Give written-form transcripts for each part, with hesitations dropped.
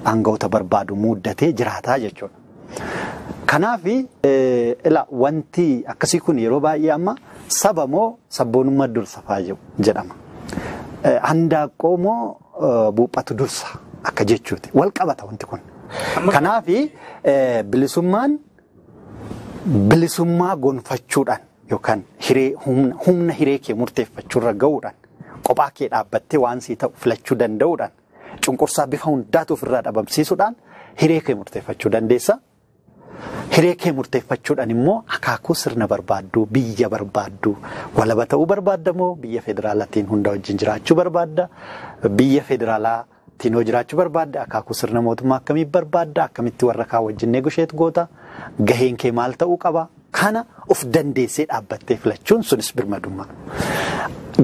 Aangawoota barbaadu muuddatee jiraataa jechuudha. Kanaaf ila wanti akkasii kun yeroo baay'ee amma saba moo sabboonummaa dursa fa'aa jedhama. Handaaqqoo moo buuphatu dursa akka jechuuti. Wal qabata wanti kun. Kanaaf bilisummaan bilisummaa gonfachuudhaan yookaan hiree humna hiree kee murteeffachuurra gahuudhaan kophaa kee dhaabbattee waan sii ta'u filachuu danda'uudhaan cunqursaa bifa hundaatu ofirraa dhabamsiisuudhaan hiree kee murteeffachuu dandeessa. Hiree kee murteeffachuudhaan immoo akaakuu sirna barbaadduu, biyya barbaadduu, walaba ta'uu barbaadda moo biyya federaalaatiin hunda wajjin jiraachuu barbaadda? Biyya federaalaatiin hoo jiraachuu barbaadda? Akaakuu sirna mootummaa akkamii barbaadda? Akkamitti warra kaan wajjin negotiate goota? Gaheen kee maal ta'uu qaba? Kana of dandeessee dhaabbattee filachuun sunis birmadummaa.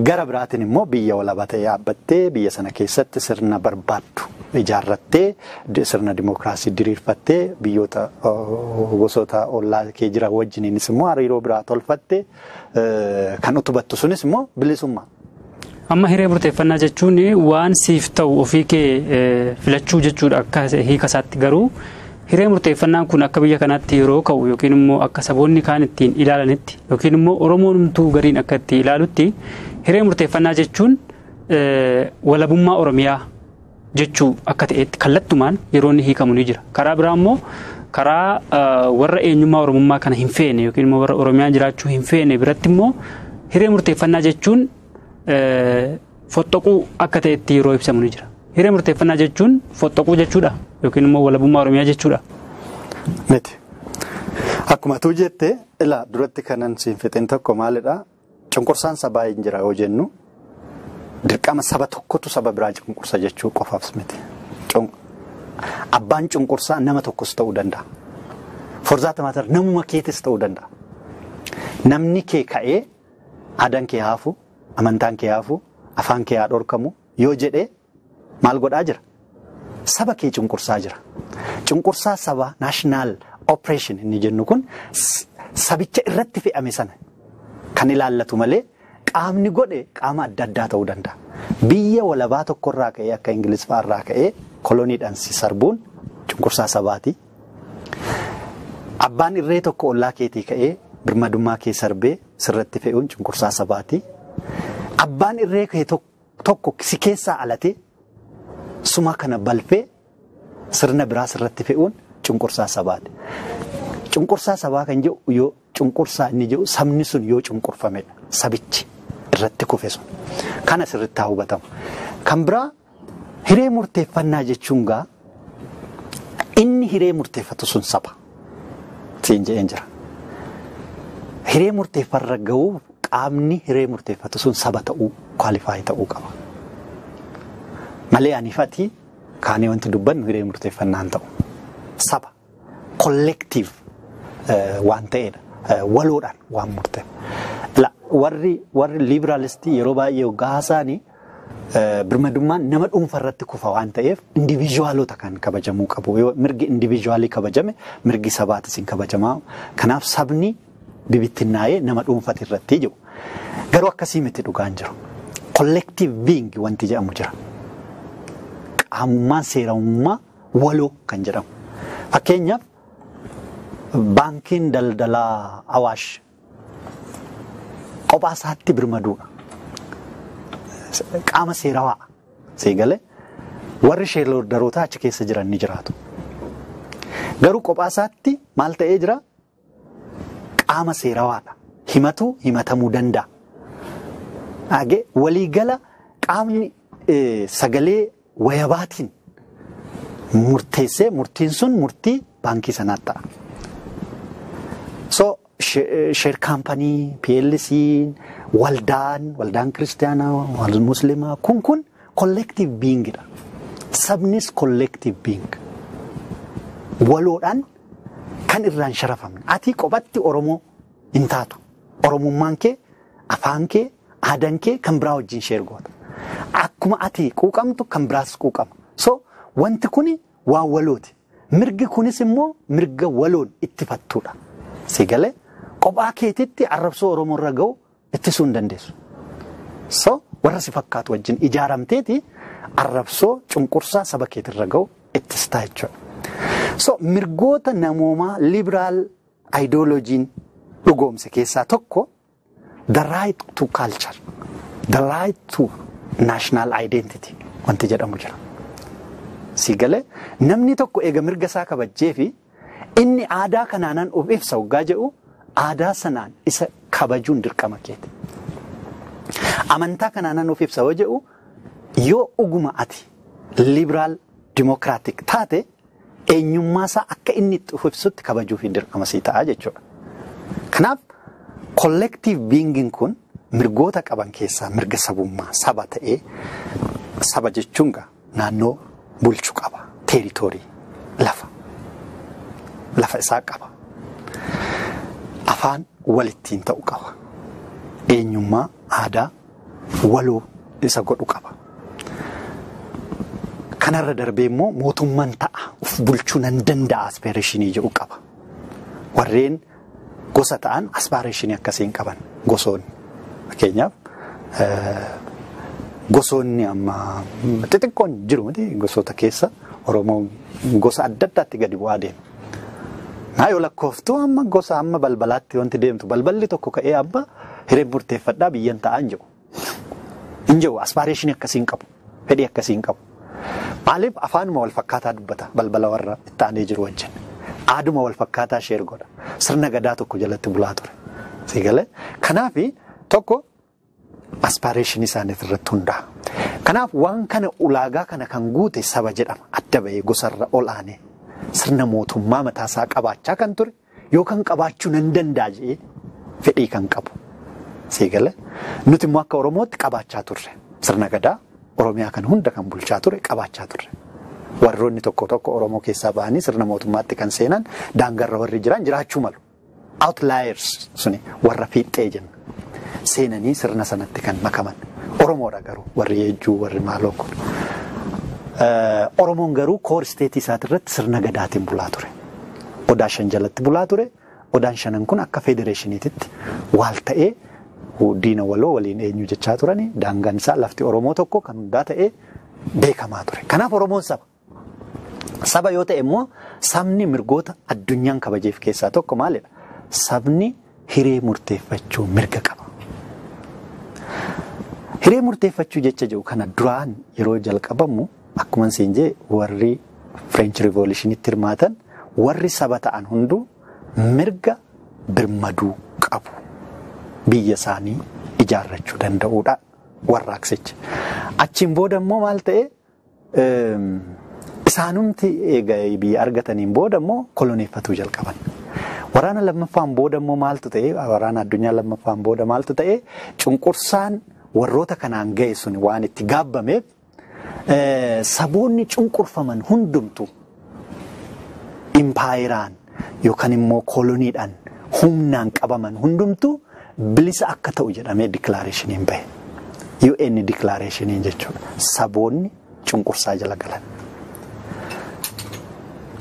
Gara biraatiin immoo biyya walaba ta'ee dhaabbattee biyya sana keessatti sirna barbaaddu ijaarrattee, sirna dimookiraasii diriirfattee, biyyoota gosoota ollaa kee jiran wajjiniinis immoo hariiroo biraa tolfattee kan utubattu sunis immoo bilisummaa. Amma hiree murteeffannaa jechuun waan siif ta'u ofii kee filachuu jechuudha akka hiika isaatti. Garuu hiree murteeffannaan kun akka biyya kanaatti yeroo ka'u yookiin immoo akka saboonni kaan ittiin ilaalanitti yookiin immoo Oromoon gariin akka itti ilaalutti, hiree murteeffannaa jechuun walabummaa Oromiyaa jechuu akka ta'etti kallattumaan yeroo inni hiikamu ni jira. Karaa biraa immoo karaa warra eenyummaa Oromummaa kana hin feene yookiin immoo warra Oromiyaan jiraachuu hin feene biratti immoo hiree murteeffannaa jechuun foxxoquu akka ta'etti yeroo ibsamu ni jira. Hiree murteeffannaa jechuun foxxoquu jechuudha yookiin immoo walabummaa Oromiyaa jechuudha. Miti. Akkuma tuu jette, ilaa duratti kanan siin fixin tokko maalidha? Cunqursaan sabaa hin jira yoo jennu, dirqama saba tokkotu saba biraa cunqursa jechuu qofaaf miti. Abbaan cunqursaa nama tokkos ta'uu danda'a. For that matter, namuma keetis ta'uu danda'a. Namni kee ka'ee aadaan kee haafu, amantaan kee haafu, afaan kee haa dhorkamu yoo jedhee maal godhaa jira? Saba kee cunqursaa jira. Cunqursaa sabaa, national oppression inni jennu kun, sabicha irratti fe'ame sana kan ilaallatu malee qaamni godhe qaama adda addaa ta'uu danda'a. Biyya walabaa tokkorraa ka'ee, akka Ingiliz fa'aarraa ka'ee koloniidhaan si sarbuun cunqursaa sabaati. Abbaan irree tokko ollaa keetii ka'ee birmadummaa kee sarbee sirratti fe'uun cunqursaa sabaati. Abbaan irree kee tokko si keessaa alatee suma kana balfee sirna biraa sirratti fe'uun cunqursaa sabaati. Cunqursaa sabaa kan jedhu, yoo cunqursaa inni jedhu sabni sun yoo cunqurfamedha. Sabichi irratti kufe sun. Kana sirriitti haa hubatamu. Kan biraa, hiree murteeffannaa jechuun gaa inni hiree murteeffatu sun saba. Siin jedheen jira. Hiree murteeffarra ga'uuf qaamni hiree murteeffatu sun saba ta'uu, qualify ta'uu qaba. Malee aniifati kaanee wanti dubbannu hiree murteeffannaa hin ta'u. Saba collective waan ta'edha. Waloodhaan waan murteef. Warri liberaalistii yeroo baay'ee hoggaa haasa'anii birmadummaan nama dhuunfa irratti kufa waan ta'eef individualota kan kabajamuu qabu. Yoo mirgi individualii kabajame, mirgi sabaatis hin kabajamaa. Kanaaf sabni bibittinnaa'ee nama dhuunfati irratti jiru. Garuu akkasii miti dhugaan jiru. Collective being wanti jedhamu jira. Qaamummaan seeramummaa waloo kan jedhamu. Fakkeenyaaf, baankiin daldalaa Awaash kophaa isaatti birmaduudha. Qaama seerawaa seegalee warri shareholderoota achi keessa jiran ni jiraatu. Garuu kophaa isaatti maal ta'ee jira? Qaama seerawaadha. Himatu himatamuu danda'a. Waliigala qaamni sagalee wayabaatiin murteessee murtiin sun murtii baankii sanaatti ta'a. So share company, PLC, waldaan kiristaanaa, wal musliimaa kun collective beingidha. Sabnis collective being. Waloodhaan kan irraan sharafamne. Ati qophatti Oromoo hin taatu. Oromummaan kee, afaan kee, aadaan kee kan biraa wajjin share goota. Akkuma ati quuqamtu kan biraas quuqama. So wanti kuni waan walooti. Mirgi kunis immoo mirga waloon ittifattuudha. Si galee, kophaa keetitti arrabsoo Oromoo irra ga'u ittisuu hin dandeessu. So warra si fakkaatu wajjin ijaaramteeti arrabsoo cunqursaa saba keetirra ga'u Ittistaa jechuudha. So mirgoota namoomaa liberaal ideologiin dhugoomse keessaa tokko the right to culture, the right to national identity wanti jedhamu jira. Si galee namni tokko eega mirga isaa kabajjee fi inni aadaa kanaanan of ibsa hoggaa jedhu aadaa sanaan isa kabajuun dirqama keeti. Amantaa kanaanan of ibsa yoo jedhu yoo dhuguma ati liberaal democratic taate eenyummaa isaa akka inni itti of ibsutti kabajuuf dirqama sii ta'a jechuudha. Kanaaf collective beingin kun mirgoota qaban keessaa mirga sabummaa saba ta'ee saba jechuun naannoo bulchu qaba. Territory lafa. Lafa isaa qaba. Afaan walittiin ta'u qaba. Eenyummaa aadaa waloo isa godhu qaba. Kanarra darbee immoo mootummaan ta'a of bulchuu nan danda'a aspirationii jedhu qaba. Warreen gosa ta'an aspirationii akkasii hin qaban gosoonni. Fakkeenyaaf gosoonni amma xixiqqoon jiru miti gosoota keessa Oromoo gosa adda addaatti gadi bu'aa deema. Naa yoo lakkooftuu amma gosa amma balbalaatti wanti deemtu balballi tokko ka'ee abba hireen murteeffadhaa biyyan ta'aa hin jiru. Hin jiru aspirationii akkasii hin qabu. Fedhii akkasii hin qabu. Maaliif afaanuma wal fakkaataa dubbata balbala warra itti aanee jiru wajjin. Aaduma wal fakkaataa share godha. Sirna gadaa tokko jalatti bulaa ture. Si galee kanaafi tokko aspirationii isaanii irratti hundaa'a. Kanaaf waan kana ulaagaa kana kan guute saba jedhama. Adda bahee gosarra ol aanee sirna mootummaa mataasaa qabaachaa kan ture yookaan qabaachuu nan danda'a jedhee fedhii kan qabu. Si galee nuti immoo akka Oromootti qabaachaa turre. Sirna gadaa Oromiyaa kan hunda kan bulchaa ture qabaachaa turre. Warroonni tokko tokko Oromoo keessaa ba'anii sirna mootummaatti kan seenan daangarra warri jiran jiraachuu malu. Outliers suni warra fiixee jenna. Seenanii sirna sanatti kan makaman. Oromoodha garuu warri Yeejjuu warri maaloo kun. Oromoon garuu core stateii isaatirratti sirna gadaatiin bulaa ture. Odaa shan jalatti bulaa ture. Odaan shanan kun akka federationiititti waal ta'ee diina waloo waliin eenyu jechaa turani daangaan isaa lafti Oromoo tokko kan hundaa ta'ee beekamaa ture. Kanaaf Oromoon saba. Saba yoo ta'e immoo sabni mirgoota addunyaan kabajeef keessaa tokko maalidha? Sabni hiree murteeffachuu mirga qaba. Hiree murteeffachuu jecha jedhu kana duraan yeroo jalqabamu akkuma siin jee warri French Revolutionitti hirmaatan warri saba ta'an hunduu mirga birmaduu qabu. Biyya isaanii ijaarrachuu danda'uudha warraaqsichi. Achiin booda immoo maal ta'e isaanumti eega biyya argataniin booda immoo koloneeffatuu jalqaban. Waraana lammaffaan booda immoo maaltu ta'e waraana addunyaa lammaffaan booda maaltu ta'e cunqursaan warroota kanaan ga'e sun waan itti gaabbameef saboonni cunqurfaman hundumtu impaayeraan yookaan immoo koloniidhaan humnaan qabaman hundumtu bilisa akka ta'u jedhamee declarationiin bahe. UN declarationiin jechuudha. Saboonni cunqursaa jala galan.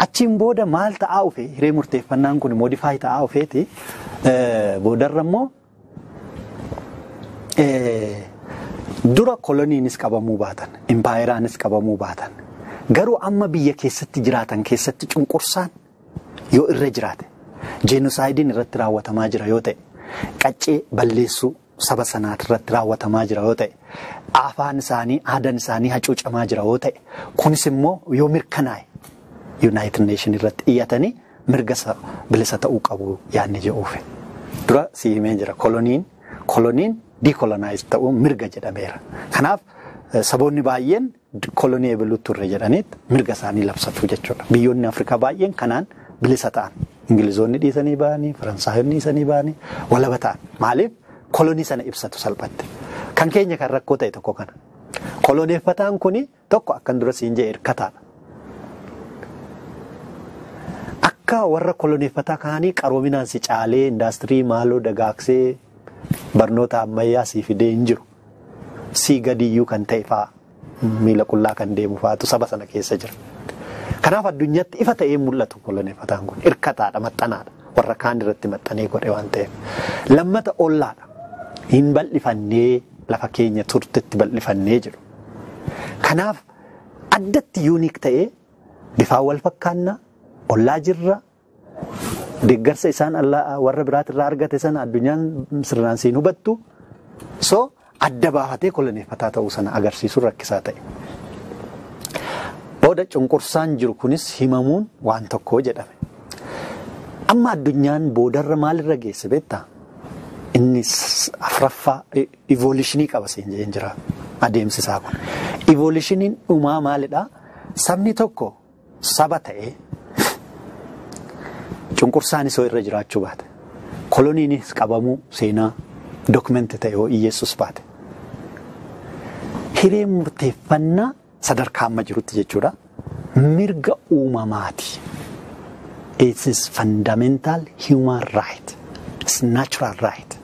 Achiin booda maal ta'aa dhufe hiree murteeffannaan kun modify ta'aa dhufeeti boodarra immoo dura koloniinis qabamuu baatan impaayeraanis qabamuu baatan garuu amma biyya keessatti jiraatan keessatti cunqursaan yoo irra jiraate genocideiin irratti raawwatamaa jira yoo ta'e qaccee balleessuu saba sanaa irratti raawwatamaa jira yoo ta'e afaan isaanii aadaan isaanii hacuucamaa jira yoo ta'e kunis immoo yoo mirkanaa'e United Nation irratti iyyatanii mirga bilisa ta'uu qabu yaadni jedhuufe. Dura si himee jira koloniin decolonize ta'uu mirga jedhameera. Kanaaf saboonni baay'een kolonii eebaluu turre jedhaniit mirga isaanii labsatu jechuudha. Biyyoonni Afrikaa baay'een kanaan bilisa ta'an. Ingilizoonni dhiisanii ba'anii, Faransaayonni dhiisanii ba'anii walaba ta'an. Maaliif kolonii sana ibsatu salphatti. Kan keenya kan rakkoo ta'e tokko kana. Koloneeffataan kuni tokko akkan dura siin jee hirkataadha. Akka warra koloneeffataa kaanii qaroominaan si caalee indaastirii maaloo dagaagsee barnoota ammayyaa si fidee hin jiru. Sii gadiyyuu kan ta'e fa'aa miila qullaa kan deemu fa'aatu saba sana keessa jira. Kanaaf addunyaatti ifa ta'ee mul'atu koloneeffataan kun hirkataadha maxxanaadha warra kaan irratti maxxanee godhe waan ta'eef. Lammata ollaadha. Hin bal'ifannee lafa keenya turtetti bal'ifannee jiru. Kanaaf addatti unique ta'ee Bifaan wal fakkaannaa, ollaa jirra, deeggarsa isaan warra biraatirraa argate sana addunyaan sirnaan siin hubattu. So adda baafatee koloneeffataa ta'uu sana agarsiisuun rakkisaa ta'e. Booda cunqursaan jiru kunis himamuun waan tokko jedhame. Amma addunyaan boodarra maalirra geesse beektaa? Inni afraffaa evolutionii qaba siin jedheen jira adeemsi isaa kun. Evolutioniin dhumaa maalidhaa? Sabni tokko saba ta'ee cunqursaanis irra jiraachuu baate. Koloniinis qabamuu seenaa dokumenti ta'e yoo iyyeessus baate. Hiree murteeffannaa sadarkaa amma jirutti jechuudha. Mirga uumamaati. It is fundamental human right. It's natural right.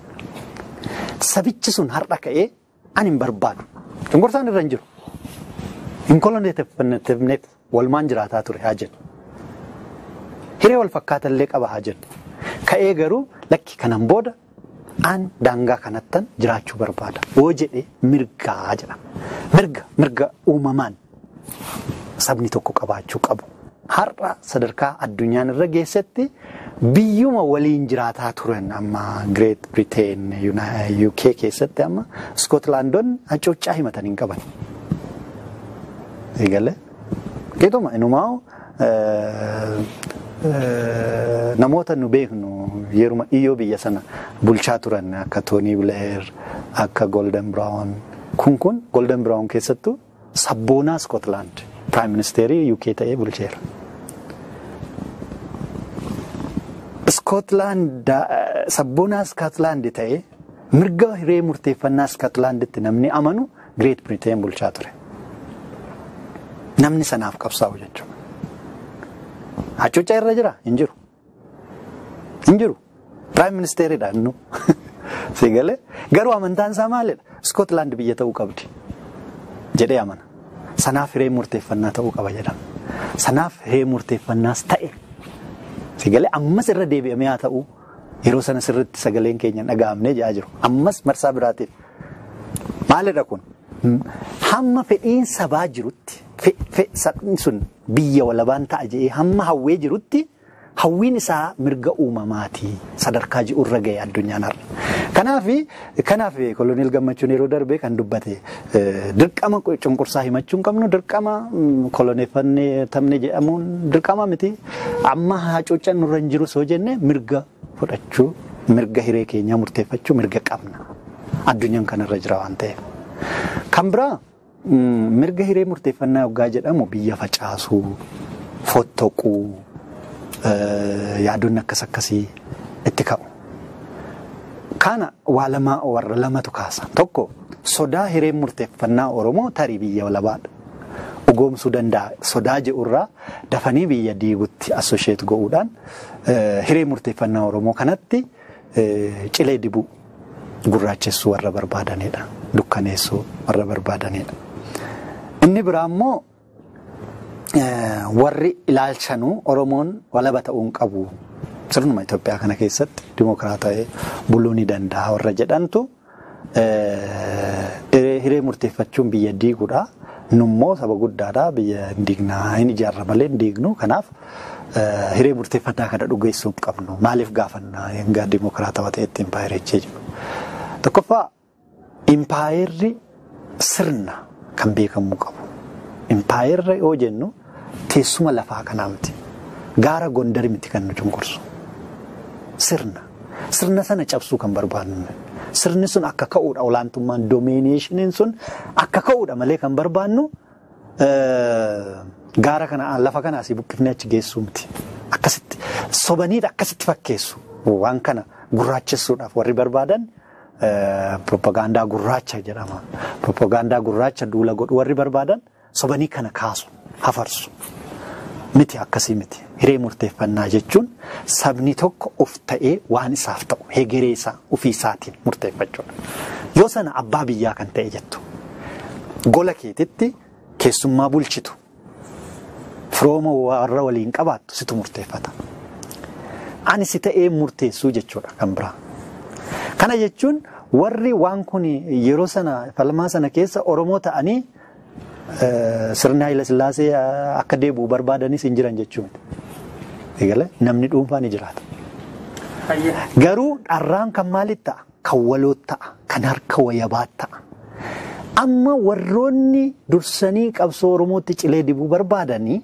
Sabichi sun har'a ka'ee ani hin barbaadu. Cunqursaan irra hin jiru. Hin koloneeffamneef walumaan jiraataa ture haa jennu. Hiree wal fakkaatallee qaba haa jennu. Ka'ee garuu lakki kanan booda an daangaa kanattan jiraachuu barbaada. Yoo jedhe mirgaa jedhama. Mirga uumamaan sabni tokko qabaachuu qabu. Har'a sadarkaa addunyaan irra geessetti biyyuma waliin jiraataa turan amma Great Britain, UK keessatti amma Scotlandonni hacuuccaa himatan hin qaban. Eegalee qixuma inumaa namoota nu beeknu yeruma dhiyyoo biyya sana bulchaa turan akka Tony Blair, akka Golden Brown. Kun Golden Brown keessattuu sabboonaa Scotland Prime Ministeerii UK ta'ee bulcheera. Scotland sabboonaa Scotland ta'ee mirga hiree murteeffannaa Scotlanditti namni amanu Great Britain bulchaa ture. Namni sanaaf qabsaa'u jechuudha. Hacuuccaa irra jira? Hin jiru. Hin jiru. Prime Ministeeridha innu. Siigalee garuu amantaan isaa maalidha? Scotland biyya ta'uu qabdi jedhee amana. Sanaaf hiree murteeffannaa ta'uu qaba jedhama. Sanaaf hiree murteeffannaas ta'e. Siigalee ammas irra deebi'amee haa ta'u yeroo sana sirriitti sagaleen keenya dhaga'amnee jedhaa jiru. Ammas marsaa biraatiif. Maalidha kun? Hamma fedhiin sabaa jirutti sabni sun biyya walabaan ta'a jedhee hamma hawwee jirutti hawwiin isaa mirga uumamaati sadarkaa ji'urra ga'e addunyaan har'a. Kanaaf koloneel Gammachuun yeroo darbe kan dubbate dirqama cunqursaa himachuu hin qabnu, dirqama koloneeffannee tamne jedhamuun dirqama miti. Amma hacuuccaan nurra hin jiru soo jenne mirga fudhachuu, mirga hiree keenyaa murteeffachuu mirga qabna. Addunyaan kanarra jira waan ta'eef. Kan biraa mirga hiree murteeffannaa yoggaa jedhamu biyya facaasuu, fottoquu, yaadonni akkas akkasii itti ka'u. Kana waa lama warra lamatu kaasa. Tokko sodaa hiree murteeffannaa Oromoo tarii biyya walabaadha. Dhugoomsuu danda'a. Sodaa jedhurraa dafanii biyya diigutti assosheet go'uudhaan hiree murteeffannaa Oromoo kanatti cilee dibuu gurraachessuu warra barbaadanidha. Dukkaneessuu warra barbaadanidha. Inni biraa immoo warri ilaalchanuu Oromoon walaba ta'uu hin qabu. Sirnuma Itoophiyaa kana keessatti dimokiraata'ee buluu ni danda'a warra jedhantu hiree murteeffachuun biyya diiguudha. Nummoo saba guddaadha biyya hin diignaa hin ijaarra malee hin diignu. Kanaaf hiree murteeffannaa kana dhugeessuu hin qabnu. Maaliif gaafannaa hanga dimokiraatawaa ta'etti impaayerichee jiru. Tokkoffaa impaayerri sirna kan beekamuu qabu. Impaayerra yoo jennu teessuma lafaa kanaa miti. Gaara Gondar miti kan nu cunqursu. Sirna. Sirna sana cabsuu kan barbaadnu. Sirni sun akka ka'uudha olaantummaan doomineeshiniin sun akka ka'uudha malee kan barbaadnu gaara kana lafa kana asii buqqifnee achi geessuu miti. Akkasitti sobaniidha akkasitti fakkeessu. Waan kana gurraachessuudhaaf warri barbaadan propagaandaa gurraacha jedhama. Propagaandaa gurraacha duula godhu warri barbaadan sobanii kana kaasu, hafarsu. Miti akkasii miti. Hiree murteeffannaa jechuun sabni tokko of ta'ee waan isaaf ta'u hegeree isaa ofii isaatiin murteeffachuudha. Yoo sana abbaa biyyaa kan ta'e jettu gola keetitti keessummaa bulchitu firooma warra waliin qabaattu situ murteeffata. Ani si ta'ee murteessuu jechuudha kan biraa. Kana jechuun warri waan kun yeroo sana falmaa sana keessa Oromoo ta'anii Sirni Haayila Sillaasee akka deebi'u barbaadanis hin jiran jechuudha. Eegale namni dhuunfaa ni jiraata. Garuu dharraan kan maalitti ta'a? Kan waloo ta'a. Kan harka wayabaa ta'a. Amma warroonni dursanii qabsoo Oromootti cilee dibuu barbaadanii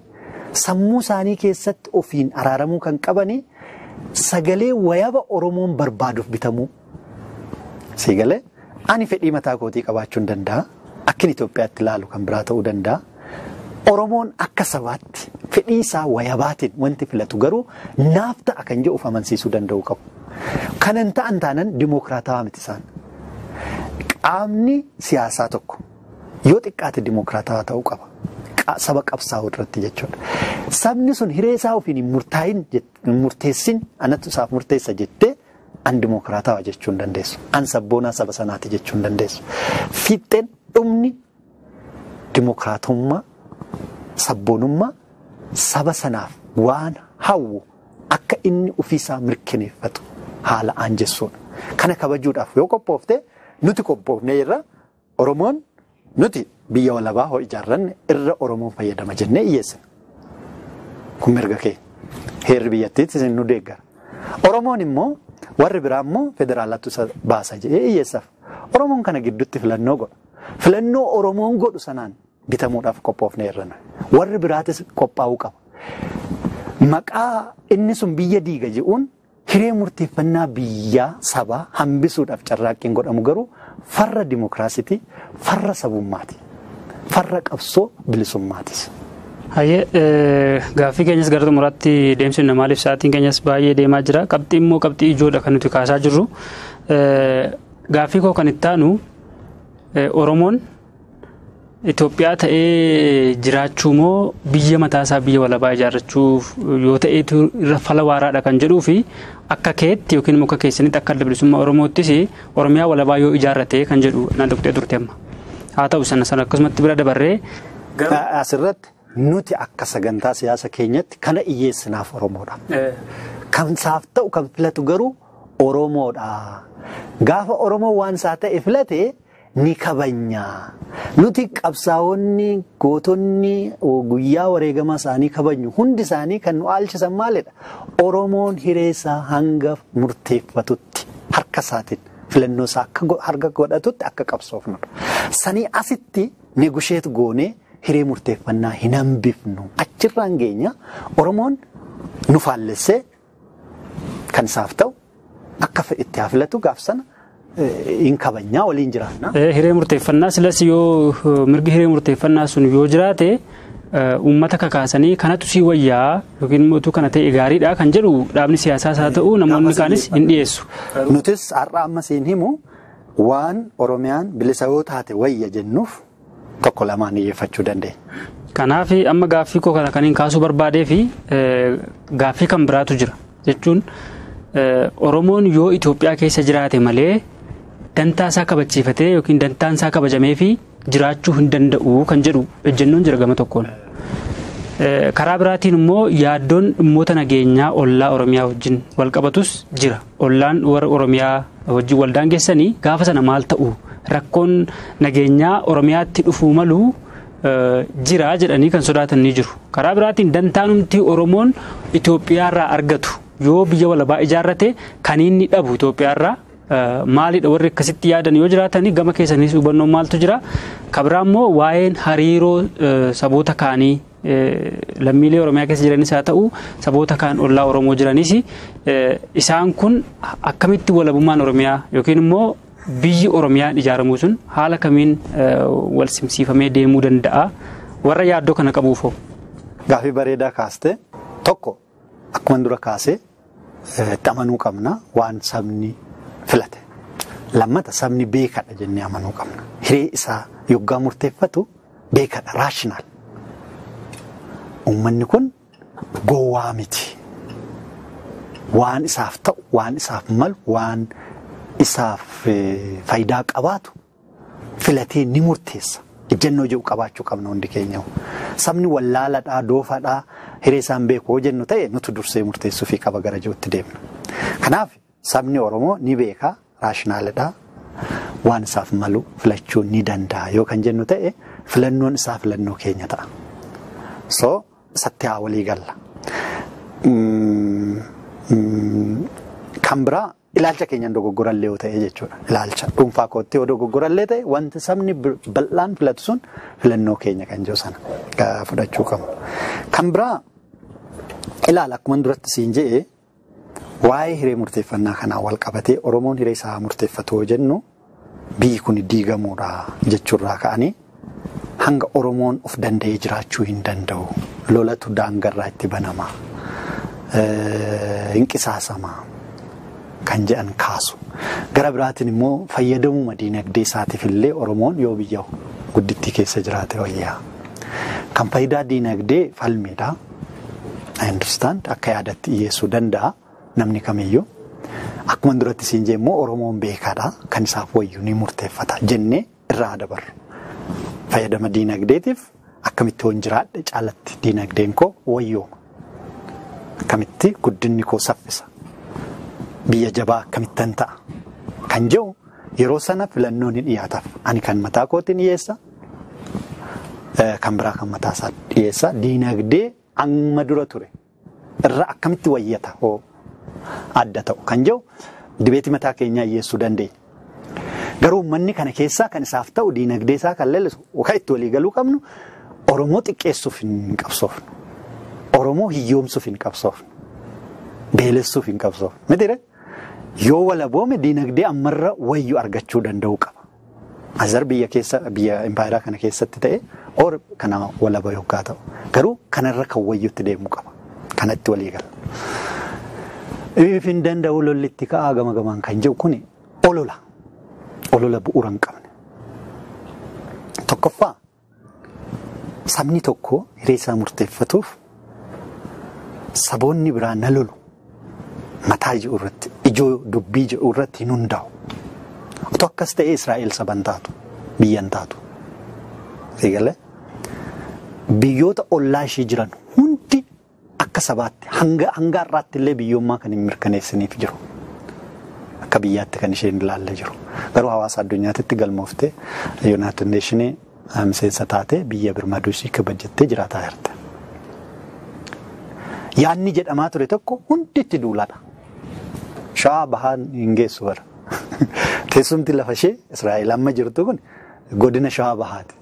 sammuu isaanii keessatti ofiin araaramuu kan qabanii sagalee wayaba Oromoon barbaaduuf bitamuu. Siigalee ani fedhii mataa kootii qabaachuu hin danda'a. Akkin Itoophiyaatti ilaalu kan biraa ta'uu danda'a. Oromoon akka sabaatti fedhii isaa wayabaatiin wanti filatu garuu naaf ta'a kan jedhu of amansiisuu danda'u qabu. Kanan ta'an taanan dimookiraatawaa miti isaan. Qaamni siyaasaa tokko yoo xiqqaate dimookiraatawaa ta'uu qaba. Saba qabsaa'uu irratti jechuudha. Sabni sun hiree isaa ofiin hin murtaa'in hin murteessin anatu isaaf murteessa jettee an dimookiraatawaa jechuu hin dandeessu. An sabboonaa saba sanaati jechuu hin dandeessu. Fiixeen dhumni dimookiraatummaa sabboonummaa saba sanaaf waan hawwu akka inni ofiisaa mirkaneeffatu haala aanjessuudha. Kana kabajuudhaaf yoo qophoofte nuti qophoofne irra Oromoon nuti biyya walabaa hoo ijaarranne irra Oromoon fayyadama jennee dhiyeessina. Kun mirga keenya. Heerri biyyattiitti isin nu deeggara. Oromoon immoo warri biraa immoo federaalatu isa baasa jedhee dhiyeessaaf. Oromoon kana gidduutti filannoo godha. Filannoo Oromoon godhu sanaan bitamuudhaaf qophoofne irra. Warri biraatis qophaa'uu qaba. Maqaa inni sun biyya diiga jedhuun hiree murteeffannaa biyyaa sabaa hambisuudhaaf carraaqqiin godhamu garuu farra dimookiraasiiti, farra sabummaati, farra qabsoo bilisummaatis. Hayyee gaaffii keenyas gara xumuraatti deemsifna maaliif sa'aatiin keenyas baay'ee deemaa jira. Qabxii immoo qabxii ijoodha kan nuti kaasaa jirru. Gaaffii koo kan itti aanu Oromoon Itoophiyaa ta'ee jiraachuu moo biyya mataasaa biyya walabaa ijaarrachuuf yoo ta'eetu irra fala waaraadha kan jedhuu fi akka keetti yookiin immoo akka keessanitti akka adda bilisummaa Oromoottis Oromiyaa walabaa yoo ijaarrate kan jedhu naan doktee turte amma. Haa ta'u sana sana akkasumatti bira dabarree. Asirratti nuti akka sagantaa siyaasa keenyatti kana dhiyyeessinaaf Oromoodha. Kan isaaf ta'u kan filatu garuu Oromoodha. Gaafa Oromoo waan isaa ta'e filate ni kabajna. Nuti qabsaa'onni gootonni guyyaa wareegama isaanii kabajnu hundi isaanii kan nu aalchisan maalidha? Oromoon hiree isaa hanga murteeffatutti harka isaatiin filannoo isaa akka harka godhatutti akka qabsoofnudha. Sanii asitti negusheet goonee hiree murteeffannaa hin hambifnu. Achirraan geenya Oromoon nu faallessee kan isaaf ta'u akka itti haa filatu gaaf sana hin kabajnaa waliin jiraanna. Hiree murteeffannaa silas yoo mirgi hiree murteeffannaa sun yoo jiraate uummata kakaasanii kanatu sii wayyaa yookiin immoo kana ta'e gaariidha kan jedhu dhaabni siyaasaas haa ta'u namoonni kaanis hin dhiyeessu. Nutis har'a amma siin himu waan Oromiyaan bilisa yoo taate wayya jennuuf tokko lamaan dhiyeeffachuu dandeenya. Kanaaf amma gaaffii koo kana kan hin kaasuu barbaadee fi gaaffii kan biraatu jira jechuun Oromoon yoo Itoophiyaa keessa jiraate malee dantaa isaa kabachiifatee yookiin dantaan isaa kabajamee fi jiraachuu hin danda'u kan jedhu ejjennoon jira gama tokkoon. Karaa biraatiin immoo yaaddoon dhimmoota nageenyaa ollaa Oromiyaa wajjin wal qabatus jira. Ollaan warra Oromiyaa wajjin waldaan geessanii gaafa sana maal ta'u rakkoon nageenyaa Oromiyaatti dhufuu malu jira jedhanii kan sodaatan ni jiru. Karaa biraatiin dantaanumti Oromoon Itoophiyaarraa argatu yoo biyya walabaa ijaarrate kan inni dhabu Itoophiyaarraa maalidha warri akkasitti yaadan yoo jiraatanii gama keessanis hubannoon maaltu jira. Kabiraa immoo waa'een hariiroo saboota kaanii lammiilee Oromiyaa keessa jiranis haa ta'u saboota kaan ollaa Oromoo jiranis isaan kun akkamitti walabummaan Oromiyaa yookiin immoo biyyi Oromiyaan ijaaramuu sun haala kamiin wal simsiifamee deemuu danda'a warra yaaddoo kana qabuufoo. Gaaffii bareedaa kaaste tokko akkuma dura kaasee itti amanuu qabna waan sabni filate. Lammata sabni beekadha jennee amanuu qabna. Hiree isaa yoggaa murteeffatu beekadha raashinaal. Uummanni kun gowwaa miti. Waan isaaf ta'u, waan isaaf malu, waan isaaf faayidaa qabaatu filatee ni murteessa. Ejjennoo jedhu qabaachuu qabna hundi keenya. Sabni wallaaladhaa, doofadhaa, hiree isaan beeku hoo jennu ta'e nuti dursee murteessuufii qaba gara jirutti deemna. Kanaaf sabni Oromoo ni beekaa, raashinaalidhaa, waan isaaf malu filachuu ni danda'a yoo kan jennu ta'e Filannoon isaa filannoo keenya ta'a. So isatti haa walii galla. Kan biraa ilaalcha keenyaan dogoggorallee yoo ta'e jechuudha. Ilaalcha dhuunfaa kootti yoo dogoggorallee ta'e wanti sabni bal'aan filatu sun filannoo keenya kan jiru sana fudhachuu qabnu. Kan biraa ilaala akkuma duratti siin jedhe waa'ee hiree murteeffannaa kanaan wal qabatee Oromoon hiree isaa murteeffatu yoo jennu biyyi kun diigamuudha jechuurraa ka'anii hanga Oromoon of danda'ee jiraachuu hin danda'u. Lolatu daangarraa itti banama. Hin qisaasama kan jedhan kaasu. Gara biraatiin immoo fayyadamuma diinagdee isaatiif illee Oromoon yoo biyya guddittii keessa jiraate wayyaa. Kan faayidaa diinagdee falmiidha. I understand akka yaadatti dhiyeessuu danda'a namni kamiyyuu. Akkuma duratti siin jee immoo Oromoon beekaadha. Kan isaaf wayyu ni murteeffata jennee irraa dabarru. Fayyadama diinagdeetiif akkamitti hoon jiraadhe caalatti diinagdeen koo wayyooma. Akkamitti guddinni koo saffisa. Biyya jabaa akkamittan ta'a. Kan jedhu yeroo sana filannoon ni dhiyaataaf. Ani kan mataa kootiin dhiyeessa. Kan biraa kan mataa isaa dhiyeessa. Diinagdee amma dura ture irra akkamitti wayyata hoo adda ta'u kan jedhu dibeetii mataa keenyaa dhiyeessuu dandeenya. Garuu uummanni kana keessaa kan isaaf ta'u diinagdee isaa kan leellisu kan itti walii galuu qabnu Oromoo xiqqeessuuf hin qabsoofnu. Oromoo hiyyoomsuuf hin qabsoofnu. Beelessuuf hin qabsoofnu. Mitiire yoo walaboome diinagdee ammarra wayyu argachuu danda'uu qaba. Azar biyya keessa biyya impaayeraa kana keessatti ta'e or kana walaba yoggaa ta'u. Garuu kanarra kan wayyutti deemuu qaba. Kanatti walii gala. If hin danda'u lolli itti ka'aa gama gamaan kan jedhu kuni olola. Olola bu'uura hin qabne. Tokkoffaa sabni tokko hiree isaa murteeffatuuf saboonni biraa na lolu mataa jedhu irratti ijoo dubbii jedhu irratti hin hundaa'u. Otoo akkas ta'ee Israa'el saba hin taatu, biyya hin taatu. Eegalee biyyoota ollaa ishee jiran hundi akka sabaatti hanga har'aatti illee biyyummaa kan hin mirkaneessiniif jiru. Akka biyyaatti kan isheen ilaalle jiru. Garuu hawaasa addunyaatti galmooftee Yuunaayitid Neeshinii miseensa taatee biyya birmaduu ishee kabajattee jiraataa jirti. Yaanni jedhamaa ture tokko hundi itti duulaadha. Shawaa bahaan hin geessu bara. Teessumti lafa ishee Israa'el amma jirtu kun godina Shawaa bahaati.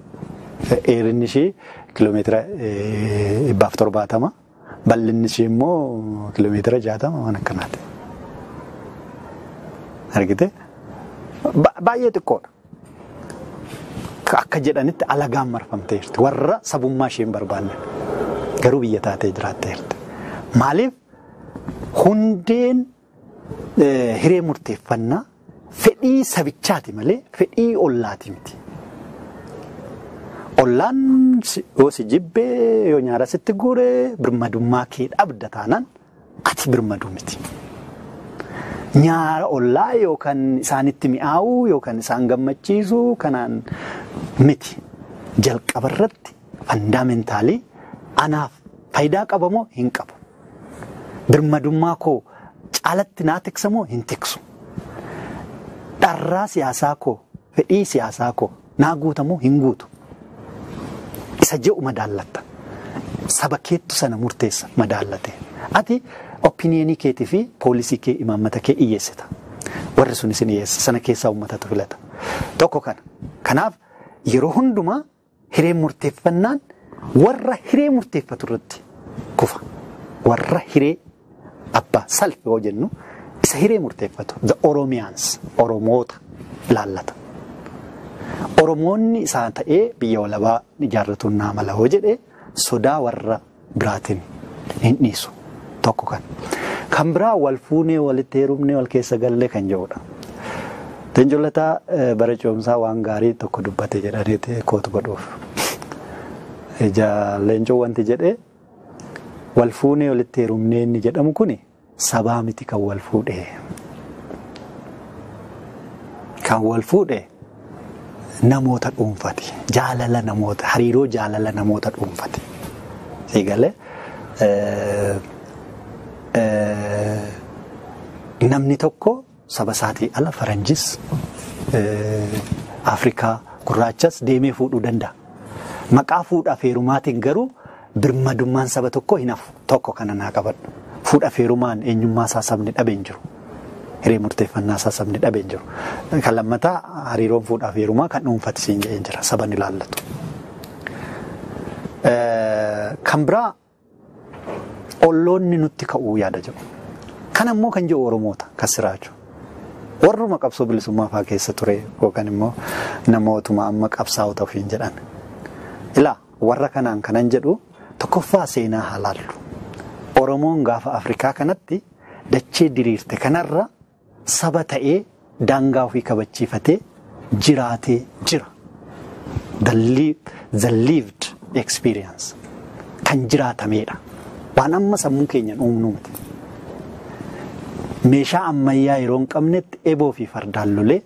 Dheerinni ishee kiiloomeetira 170, bal'inni ishee immoo kiiloomeetira 60 waan akkanaati. Argite? Baay'ee xiqqoodha. Akka jedhanitti alagaan marfamtee jirti. Warra sabummaa ishee hin barbaanne garuu biyya taatee jiraattee jirti. Maaliif hundeen hiree murteeffannaa fedhii sabichaati malee fedhii ollaati miti. Ollaan yoo si jibbee yoo nyaara sitti guuree birmadummaa kee dhabda taanaan ati birmaduu miti. Nyaara ollaa yookaan isaanitti mi'aawuu yookaan isaan gammachiisuu kanaan miti. Jalqaba irratti fandamentaalii anaaf faayidaa qaba moo hin qabu? Birmadummaa koo caalatti naa tiksa moo hin tiksu? Dharraa siyaasaa koo, fedhii siyaasaa koo naa guuta moo hin guutu? Isa jedhu madaallatta. Saba keettu sana murteessa madaallate. Ati opiniyoonii keetii fi poolisii kee imaammata kee dhiyeessita. Warri sunis ni dhiyeessa. Sana keessaa uummatatu filata. Tokko kana. Kanaaf yeroo hundumaa hiree murteeffannaan warra hiree murteeffatu irratti kufa. Warra hiree abbaa salphi yoo jennu isa hiree murteeffatu. The Oromians, Oromoota ilaallata. Oromoonni isaa ta'ee biyya walabaa ijaarratuun naa mala hoo jedhee sodaa warra biraatiin hin dhiisu. Tokko kan. Kan biraa wal fuunee walitti heerumnee wal keessa gallee kan jedhudha. Leencoo Lataa bara ce'umsaa waan gaarii tokko dubbate jedhaniiti kootu godhuuf. Leencoo wanti jedhee wal fuunee walitti heerumnee inni jedhamu kuni sabaa miti kan wal fuudhee. Kan wal fuudhee namoota dhuunfati. Jaalala namoota, hariiroo jaalala namoota dhuunfati. Siigalee namni tokko saba isaatii ala faranjis Afrikaa gurraachas deemee fuudhuu danda'a. Maqaa fuudhaaf heerumaatiin garuu birmadummaan saba tokko hin hafu. Tokko kana naa qabadhu. Fuudhaaf heerumaan eenyummaa isaa sabni dhabee hin jiru. Hiree murteeffannaa isaa sabni dhabee hin jiru. Kan lammataa hariiroon fuudhaaf heerumaa kan dhuunfati siin jedheen jira. Saban ilaallatu. Kan biraa olloonni nutti ka'uu yaada jedhu. Kan ammoo kan jedhu Oromoota kan siraaju. Warruma qabsoo bilisummaa fa'aa keessa ture yookaan immoo namootuma amma qabsaa'ota ofiin jedhan. Ilaa warra kanaan kanan jedhu tokkoffaa seenaa haa laallu. Oromoon gaafa Afrikaa kanatti dachee diriirte kanarra saba ta'ee daangaa ofii kabachiifatee jiraatee jira. The lived experience kan jiraatamedha. Waan amma sammuu keenyaan uumnu miti. Meeshaa ammayyaa yeroo hin qabnetti eboo fi fardaan lolee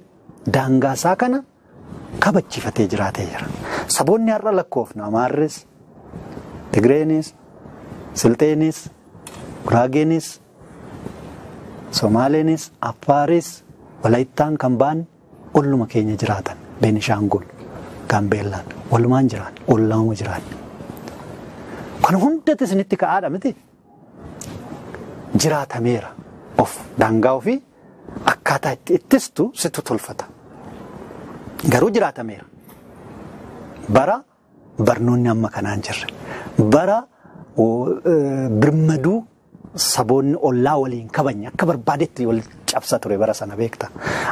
daangaa isaa kana kabachiifatee jiraatee jira. Saboonni har'a lakkoofnu Amaarris, Tigreenis, Silxeenis, Guraageenis, Somaaleenis, Affaaris, Walaayittaan kan ba'an olluma keenya jiraatan. Beenishaangul, Gaambeellaan walumaan jiraan, ollaama jiraan. Kan hundatti isinitti ka'aadha miti. Jiraatameera. Of daangaa ofii akkaataa itti ittistu situ tolfata. Garuu jiraatameera. Bara barnoonni amma kanaan jirre. Bara birmaduu saboonni ollaa waliin kabajne akka barbaadetti wal cabsa ture bara sana beekta.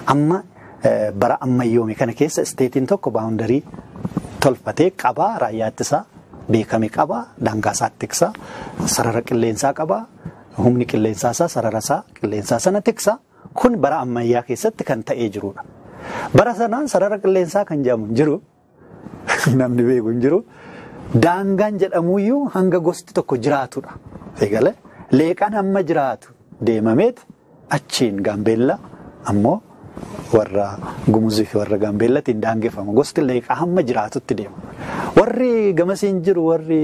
Amma bara ammayyoome kana keessa isteetiin tokko baawundarii tolfatee qabaa raayyaa ittisaa beekame qabaa daangaa isaa tiksaa sarara qilleensaa qabaa humni qilleensaa isaa sarara isaa qilleensaa sana tiksaa kun bara ammayyaa keessatti kan ta'ee jirudha. Bara sanaan sarara qilleensaa kan jedhamu hin jiru namni beeku hin jiru daangaan jedhamuyyuu hanga gosti tokko jiraatudha. Eegale leeqaan hamma jiraatu deemameet achiin Gaambeellaa ammoo warra Gumuzii fi warra Gaambeellaatiin daangeffama. Gosti leeqaa hamma jiraatutti deema. Warri gamasiin jiru warri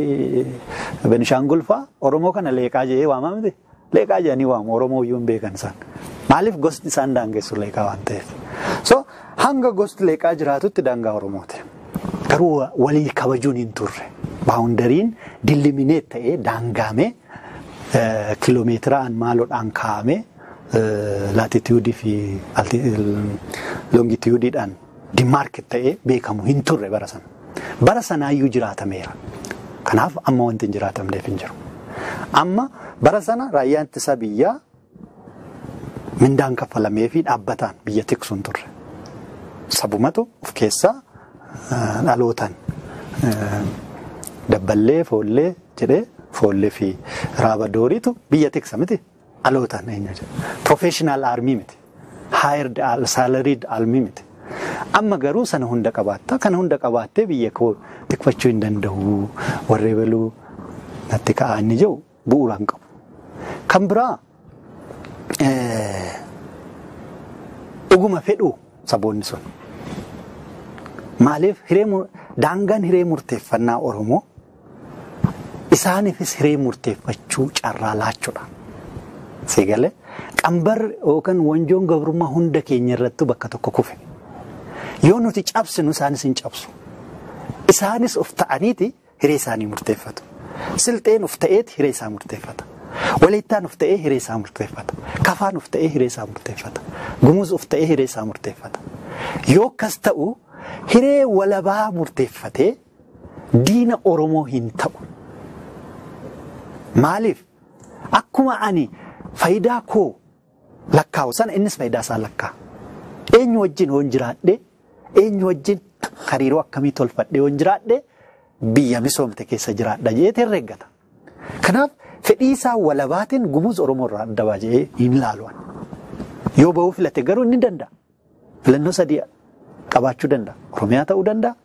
Benishaangul fa'aa Oromoo kana leeqaa jedhee waamaa miti. Leeqaa jedhanii waamu Oromoo iyyuu hin beekan isaan. Maaliif gosti isaan daangessu leeqaa waan ta'eef. So hanga gosti leeqaa jiraatutti daangaa Oromooti. Garuu walii kabajuun hin turre. Baawundariin dillimineet ta'ee daangaamee kiloomeetiraan maaloodhaan kaa'amee laatitiyuudii fi longitiyuudiidhaan dimaarket ta'ee beekamu hin turre bara sana. Bara sanaayyuu jiraatameera. Kanaaf amma wanti hin jiraatamneef hin jiru. Amma bara sana raayyaan ittisa biyyaa mindaan kaffalamee fi dhaabbataan biyya tiksu hin turre. Sabumatu of keessaa dhalootaan dabballee foollee jedhee foollee fi raaba dooriitu biyya tiksa miti. Dhalootaan eenyu jedha. Professional army miti. Hired salaried army miti. Amma garuu sana hunda qabaatta. Kana hunda qabaattee biyya koo tikfachuu hin danda'u. Warree baluu natti ka'aa inni jiru bu'uura hin qabu. Kan biraa dhuguma fedhu saboonni sun. Maaliif daangaan hiree murteeffannaa Oromoo isaaniifis hiree murteeffachuu carraa laachuudha. Seegalee qambar yookaan wanjoon gabrummaa hunda keenya irrattuu bakka tokko kufe. Yoo nuti cabsinu isaanis hin cabsu. Isaanis of ta'aniiti hiree isaanii murteeffatu. Silxeen of ta'eeti hiree isaa murteeffata. Walaayittaan of ta'ee hiree isaa murteeffata. Kafaan of ta'ee hiree isaa murteeffata. Gumuz of ta'ee hiree isaa murteeffata. Yoo akkas ta'u hiree walabaa murteeffatee diina Oromoo hin ta'u. Maaliif? Akkuma ani faayidaa koo lakkaa'u sana innis faayidaa isaa lakkaa'a. Eenyu wajjin hoon jiraadhee, eenyu wajjin hariiroo akkamii tolfadhee hoon jiraadhee biyya misoomte keessa jiraadha jedhee herreeggata. Kanaaf fedhii isaa walabaatiin Gumuz Oromoo irraa adda ba'a jedhee hin ilaalu. Yoo ba'uu filate garuu inni danda'a. Filannoo sadii qabaachuu danda'a. Oromiyaa ta'uu danda'a,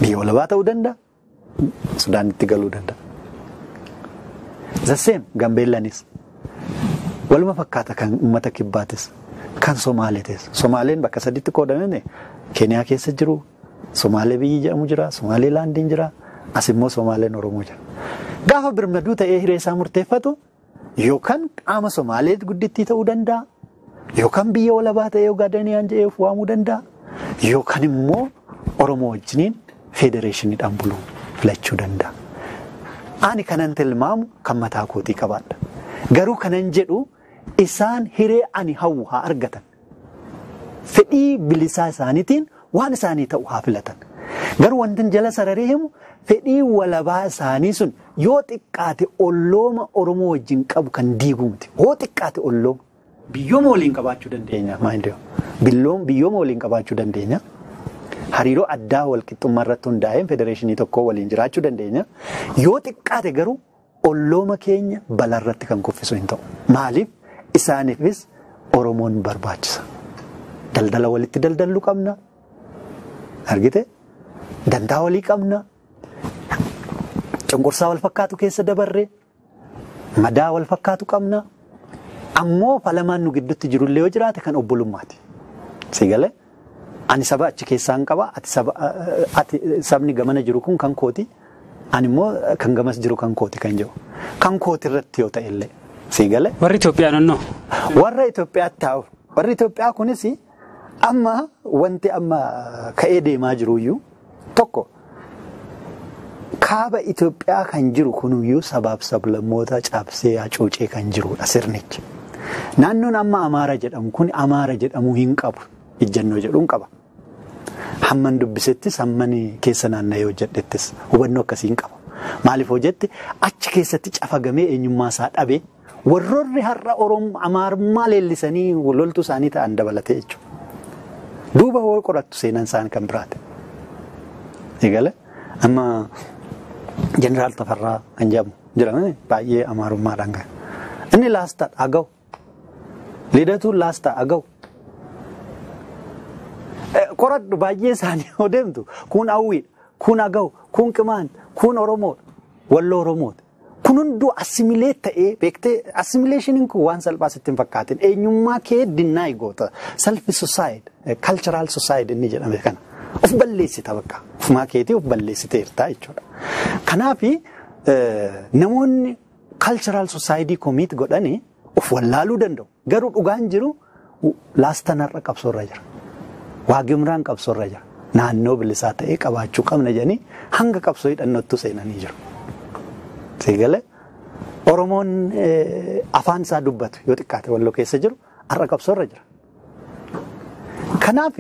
biyya walabaa ta'uu danda'a, Sudaanitti galuu danda'a. The same Gambeellaanis. Waluma fakkaata kan uummata kibbaatis, kan Somaaleetis. Somaaleen bakka sadiitti qoodamee Keeniyaa keessa jiru, Somaalee biyyi jedhamu jira, Somaalee laandiin jira, as immoo Somaaleen Oromoo jira. Gaafa birmaduu ta'ee hiree isaa murteeffatu yookaan qaama Somaalee guddittii ta'uu danda'a, yookaan biyya walabaa ta'ee Ogaadeeniyaan jedhee of waamuu danda'a, yookaan immoo Oromoo wajjiniin federeeshiniidhaan buluu filachuu danda'a. Ani kanan tilmaamu kan mataa kootii qabaadha. Garuu kanan jedhu isaan hiree ani hawwu haa argatan. Fedhii bilisaa isaaniitiin waan isaanii ta'u haa filatan. Garuu wanti jala sararee himu fedhii walabaa isaanii sun yoo xiqqaate ollooma Oromoo wajjin qabu kan diiguu miti. Yoo xiqqaate ollooma. Biyyooma waliin qabaachuu dandeenya. Biyyooma waliin qabaachuu dandeenya. Hariiroo addaa walqixxummaa irratti hundaa'een federeeshinii tokko waliin jiraachuu dandeenya. Yoo xiqqaate garuu ollooma keenya balaarratti kan kuffisu hin ta'u. Maaliif? Isaaniifis Oromoon barbaachisa. Daldala walitti daldallu qabna. Argite? Dantaa walii qabna. Cunqursaa wal fakkaatu keessa dabarre. Madaa wal fakkaatu qabna. Ammoo falamaan nu gidduutti jirullee yoo jiraate kan obbolummaati. Si galee? Ani saba achi keessaan qaba. Ati sabni gamana jiru kun kan kooti. Ani immoo kan gamas jiru kan kooti kan jiru. Kan kooti irratti yoo ta'e illee. Si galee? Warri Itoophiyaa naannoo? Warra Itoophiyaatti taa'u. Warri Itoophiyaa kunis amma wanti amma ka'ee deemaa jiruyyuu tokko kaaba Itoophiyaa kan jiru kunuyyuu sabaaf sablammoota cabsee hacuucee kan jirudha sirnichi. Naannoon amma Amaara jedhamu kun Amaara jedhamuu hin qabu. Ijjannoo jedhuun qaba. Hamman dubbisettis hamman keessa naanna'ee hojjedhettis hubannoo akkasii hin qaba. Maaliif hojjette achi keessatti cafagamee eenyummaa isaa dhabee warroonni har'a Oromoo Amaarummaa leellisanii loltuu isaanii ta'an dabalatee jechuudha. Duuba hoo qorattu seenaan isaan kan biraate. Eegale amma Jeneraal Tafarraa kan jedhamu jira baay'ee Amaarummaadhaan kan. Inni laastaa agaw. Lidatuun laastaa agaw. Qoradhu baay'ee isaanii yoo deemtu kun hawwiidha, kun agaw, kun qimaan, kun Oromoodha, walloo Oromoodha. Kun hunduu assimileet ta'ee beektee assimileeshiniin kun waan salphaa sitti hin fakkaatin. Eenyummaa kee dinnaa goota. Self suicide, cultural suicide inni jedhame kana. Of balleessita bakka. Ofumaa keetii of balleessiteerta jechuudha. Kanaaf namoonni cultural suicide commit godhanii of wallaaluu danda'u. Garuu dhugaan jiru laastanarra qabsoorra jira. Waagimraan qabsoorra jira. Naannoo bilisaa ta'ee qabaachuu qabna jedhanii hanga qabsoo hidhannootti seenanii jiru. Seegale Oromoon afaan isaa dubbatu yoo xiqqaate walloo keessa jiru har'a qabsoorra jira. Kanaaf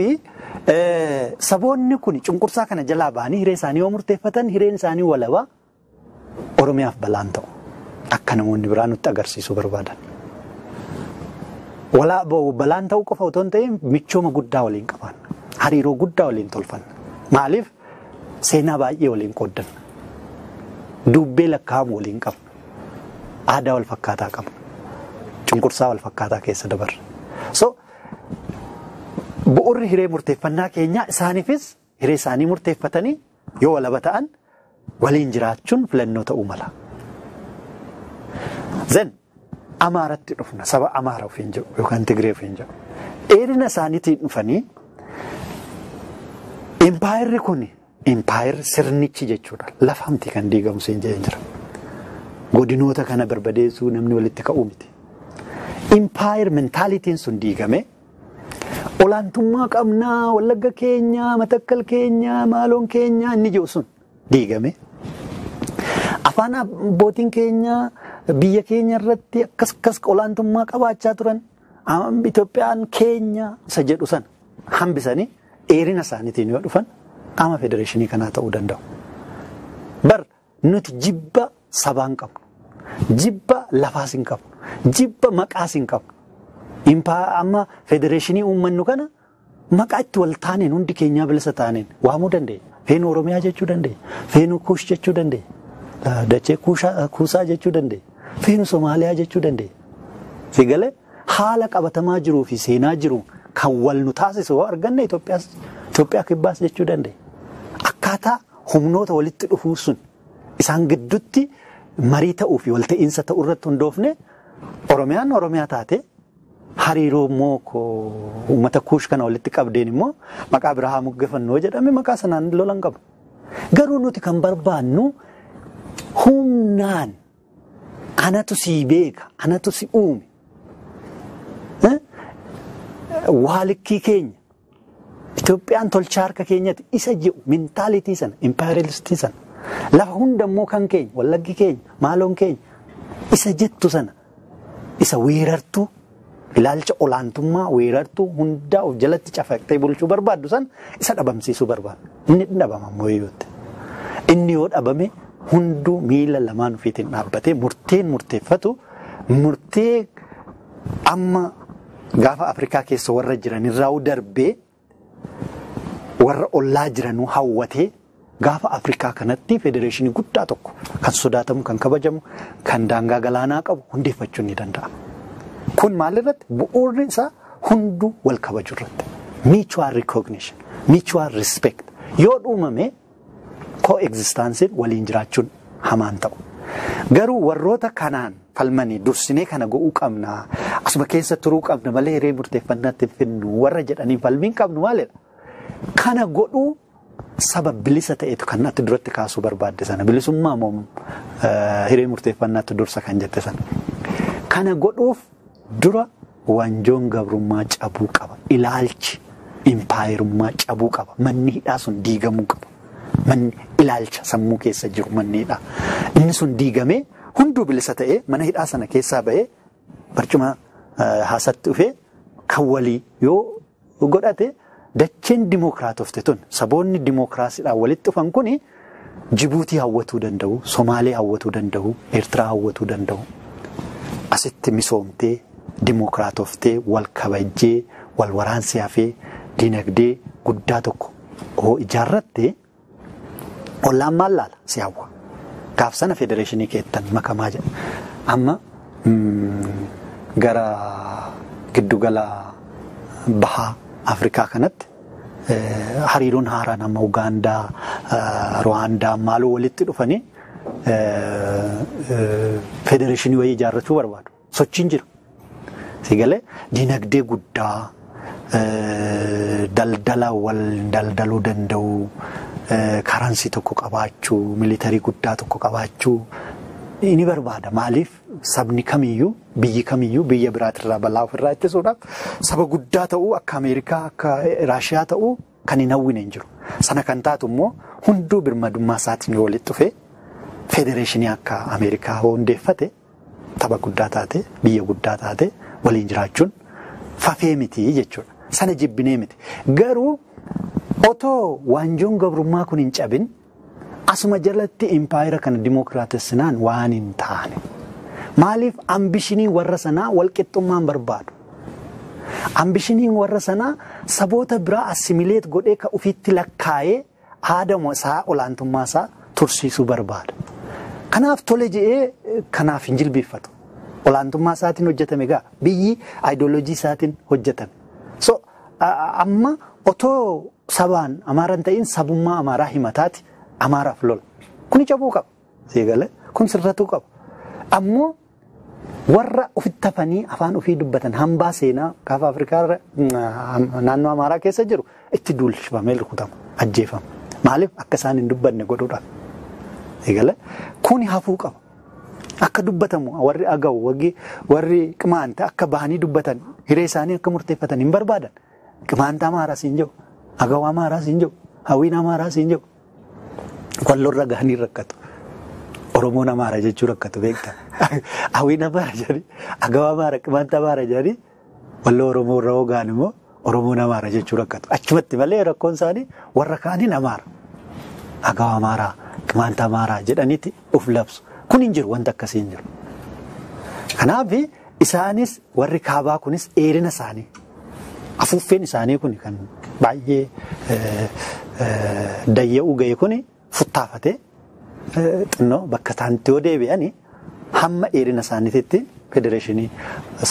saboonni kun cunqursaa kana jalaa ba'anii hiree isaanii yoo murteeffatan hireen isaanii walabaa Oromiyaaf balaan ta'u. Akka namoonni biraa nutti agarsiisuu barbaadan. Balaan ta'uu qofa otoo hin ta'in michooma guddaa waliin qabaanna. Hariiroo guddaa waliin tolfanna. Maaliif? Seenaa baay'ee waliin qooddanna. Dubbee lakkaa'amu waliin qabna. Aadaa wal fakkaataa qabna. Cunqursaa wal fakkaataa keessa dabarra. So bu'uurri hiree murteeffannaa keenyaa isaaniifis hiree isaanii murteeffatanii yoo walaba ta'an waliin jiraachuun filannoo ta'uu mala. Zen Amaaratti dhufna. Saba Amaara ofiin jedhu yookaan Tigree ofiin jedhu. Dheerina isaaniitiin dhufanii impaayerri kun impaayerri sirnichi jechuudha. Lafamti kan diigamu siin jedheen jira. Godinoota kana barbadeessuu namni walitti ka'uu miti. Impaayer mentaalitiin sun diigame olaantummaa qabnaa, Wallagga keenya, Matakkal keenya, Maaloon keenya inni jedhu sun diigame. Afaan abbootiin keenya biyya keenya irratti akkas akkas olaantummaa qabaachaa turan Itoophiyaan keenya isa jedhu sana hambisanii dheerina isaaniitiin yoo dhufan qaama federeeshinii kanaa ta'uu danda'u. Bar nuti jibba sabaa hin qabnu, jibba lafaas hin qabnu, jibba maqaas hin qabnu. Amma federeeshinii uummannu kana maqaa itti wal taaneen hundi keenyaa bilisa taaneen waamuu dandeenya. Feenu Oromiyaa jechuu dandeenya. Feenu Kuush jechuu dandeenya. Dachee Kuusaa jechuu dandeenya. Feenu Somaaliyaa jechuu dandeenya. Sigalee haala qabatamaa jiruu fi seenaa jiru kan wal nu taasisu yoo arganne Itoophiyaa kibbaas jechuu dandeenya. Akkaataa humnoota walitti dhufuu sun isaan gidduutti marii ta'uu fi walta'iinsa ta'uu irratti hundoofne Oromiyaan Oromiyaa taate hariiroo immoo uummata Kuush kana walitti qabdeen immoo maqaa biraa haa moggafannoo jedhame maqaa sanaan lolan qabu. Garuu nuti kan barbaannu humnaan anatu si beeka, anatu si uume. Waalikkii keenya Itoophiyaan tolchaa harka keenyatti isa jedhu mentaalitii sana, impaayerilistii sana. Lafa hundammoo kan keenya, Wallaggi keenya, maaloon keenya isa jettu sana isa weerartuu ilaalcha olaantummaa weerartuu hundaa of jalatti cafaqtee bulchuu barbaaddu sana isa dhabamsiisuu barbaaddu. Inni dhabama ammoo iyyootti. Inni yoo dhabame hunduu miila lamaan ofiitiin dhaabbatee murteen murteeffatu murtee amma gaafa Afrikaa keessa warra jiranirraa darbee warra ollaa jiranuu hawwatee gaafa Afrikaa kanatti federeeshinii guddaa tokko kan sodaatamu, kan kabajamu, kan daangaa galaanaa qabu hundeeffachuu ni danda'a. Kun maalirratti? Bu'uurri isaa hunduu wal kabaju irratti. Mutual recognition, mutual respect. Yoo uumame coexistaansiin waliin jiraachuun hamaan ta'u. Garuu warroota kanaan falmanii dursinee kana go'uu qabna, asuma keessa turuu qabna malee hiree murteeffannaatti hin finnu warra jedhanii falmiin qabnu maalidha? Kana godhuu saba bilisa ta'etu kan ati duratti kaasuu barbaadde sana bilisummaa moo hiree murteeffannaatti dursa kan jette sana. Kana godhuuf dura wanjoon gabrummaa cabuu qaba. Ilaalchi impaayerummaa cabuu qaba. Manni hidhaa sun diigamuu qaba. Manni ilaalcha sammuu keessa jiru manni hidhaa. Inni sun diigamee hunduu bilisa ta'ee mana hidhaa sana keessaa ba'ee barcuma haasatti dhufee kan walii yoo godhate dacheen dimookiraatofte tun saboonni dimookiraasiidhaan walitti dhufan kuni Jibuutii hawwatuu danda'u, Somaalee hawwatuu danda'u, Eertiraa hawwatuu danda'u. Asitti misoomtee dimookiraatoftee wal kabajjee wal waraansi hafee dinagdee guddaa tokko hoo ijaarratte ollaan maal laala si hawwa. Gaaf sana federeeshinii keettan makamaa jedha. Amma gara giddugala bahaa Afrikaa kanatti hariiroon haaraan amma Ugaandaa, Ruwaandaa maaloo walitti dhufanii federeeshinii wayii ijaarrachuu barbaadu. Sochiin jira. Sigalee dinagdee guddaa daldala wal daldaluu danda'u, karansii tokko qabaachuu, militarii guddaa tokko qabaachuu ni barbaada. Maaliif sabni kamiyyuu biyyi kamiyyuu biyya biraatirraa balaa ofirraa ittisuudhaaf saba guddaa ta'uu akka Ameerikaa akka Raashiyaa ta'uu kan hin hawwine hin jiru. Sana kan taatu immoo hunduu birmadummaa isaatiin yoo walitti dhufee federeeshinii akka Ameerikaa hundeeffate tapha guddaa taate biyya guddaa taate waliin jiraachuun fafee miti jechuudha. Sana jibbinee miti. Garuu otoo waanjoon gabrummaa kun hin cabin asuma jalatti impaayera kana dimookiraatessinaan waan hin taane. Maaliif ambishinii warra sanaa walqixxummaan barbaadu? Ambishiniin warra sanaa saboota biraa assimileet godhee ka ofiitti lakkaa'ee aadama isaa olaantummaa isaa tursiisuu barbaada. Kanaaf tole je'ee kanaaf hin jilbiiffatu. Olaantummaa isaatiin hojjetame gaa biyyi aayidooloojii isaatiin hojjetame. So amma otoo sabaan Amaara hin ta'in sabummaa Amaaraa himataati Amaaraaf lola. Kuni cabuu qaba. Seegalee kun sirratuu qaba. Ammoo warra ofitti hafanii afaan ofii dubbatan hambaa seenaa gaafa Afrikaa naannoo Amaaraa keessa jiru itti duulchifamee rukutama, ajjeefama. Maaliif akka isaan hin dubbanne godhuudhaaf. Seegalee kuni hafuu qaba. Akka dubbatamu warri agawu warri qimaanta akka bahanii dubbatan hiree isaanii akka murteeffatan hin barbaadan. Qimaanta Amaaraas hin jiru, agawu Amaaraas hin jiru, hawwiin Amaaraas hin jiru. Wallorra gahanii rakkatu. Oromoon Amaara jechuu rakkatu beekta. Hawwiin Amaara jedhanii, agawu Amaara, qimaanta Amaara jedhanii walloo Oromoo irra hoo gahan immoo Oromoon Amaara jechuu rakkatu. Achumatti malee rakkoon isaanii warra kaaniin Amaara. Agawu Amaaraa, qimaanta Amaaraa jedhaniiti of labsu. Kun hin jiru wanta akkasii hin jiru. Kanaaf isaanis warri kaabaa kunis dheerina isaanii afuuffeen isaanii kun kan baay'ee dayya'uu ga'e kun futtaafatee xinnoo bakka isaanitti yoo deebi'anii hamma dheerina isaaniitti federeeshinii